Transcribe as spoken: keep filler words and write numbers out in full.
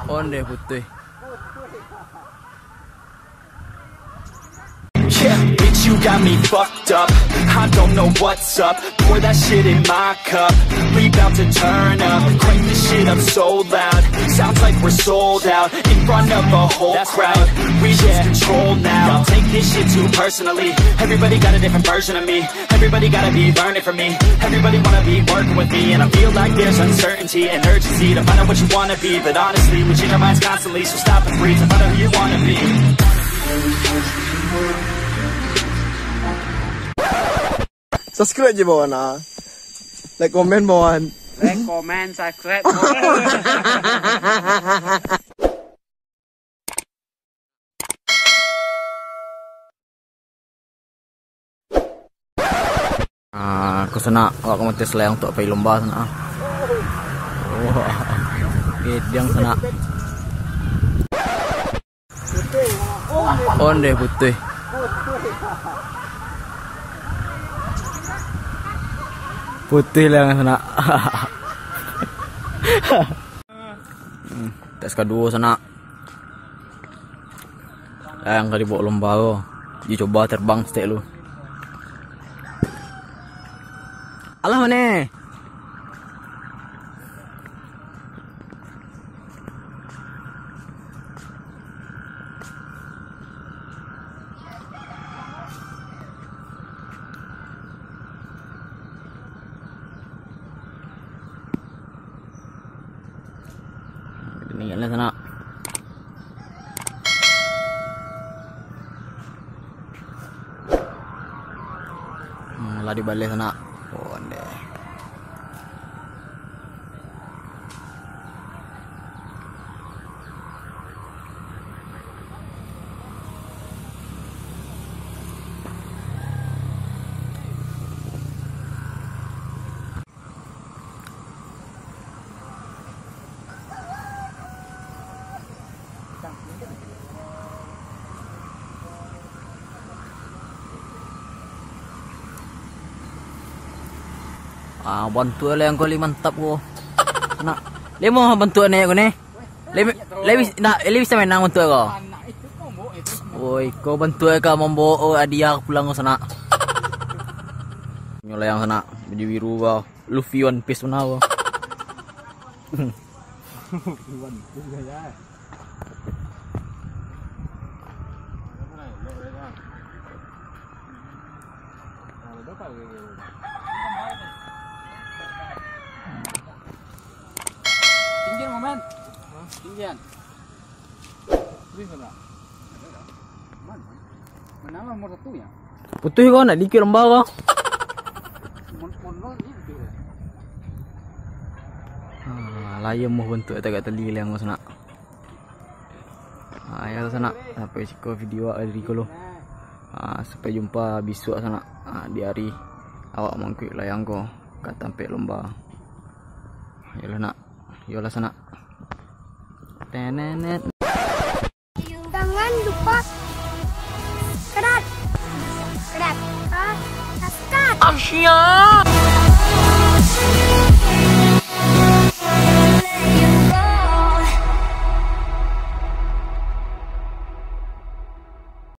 Ondeh putuih. Yeah, bitch, you got me fucked up. I don't know what's up. Pour that shit in my cup. We bout to turn up. Crank this shit up so loud. Sounds like we're sold out. In front of a whole crowd. We lose control now. Y'all take this shit too personally. Everybody got a different version of me. Everybody gotta be learning from me. Everybody wanna be working with me. And I feel like there's uncertainty and urgency to find out what you wanna be. But honestly, we change our minds constantly. So stop and breathe and find out who you wanna be. Subscribe je bawah nah. Like, komen bawah. Like, comment, subscribe. Ah, ko sanak, awak ka mates layang untuak pai lomba sanak, ah. Wah, gediang sanak. Ondeh putuih. Putuih layang sanak. Hmm, tes kaduo sanak. Layang ka dibaok lomba ko. Dicoba terbang saketek lu. Alah, mane? Tinggi lah sanak. Hmm, lah dibaleh sanak. Ondeh. Ah, bantuak layang ko lai mantap ko. Nak, lai mah bantuak naiak ko ne. Lai, lai bis-, nak, lai bisa menang bantuak ko. Woi, ko bantuak ka mambaok hadiah pulang ko sanak. Nyo layang sanak, baju biru ko. Luffy One Piece bana ko. Luffy One Piece ya. Tinggi, Maman. Tinggian. Putuih ko nak dikit lomba ko. Ah, layang mah bantuak tagak tali layang ko sanak. Ah, yo sanak, sampai siko video awak dari ko lo. Ah, sampai jumpa bisuak sanak. Ah, di hari awak mangkuik layang ko ka tampek lomba. Yolah nak, yolah sanak. Tenenet. Jangan lupa subscribe. Subscribe. Ah, subscribe.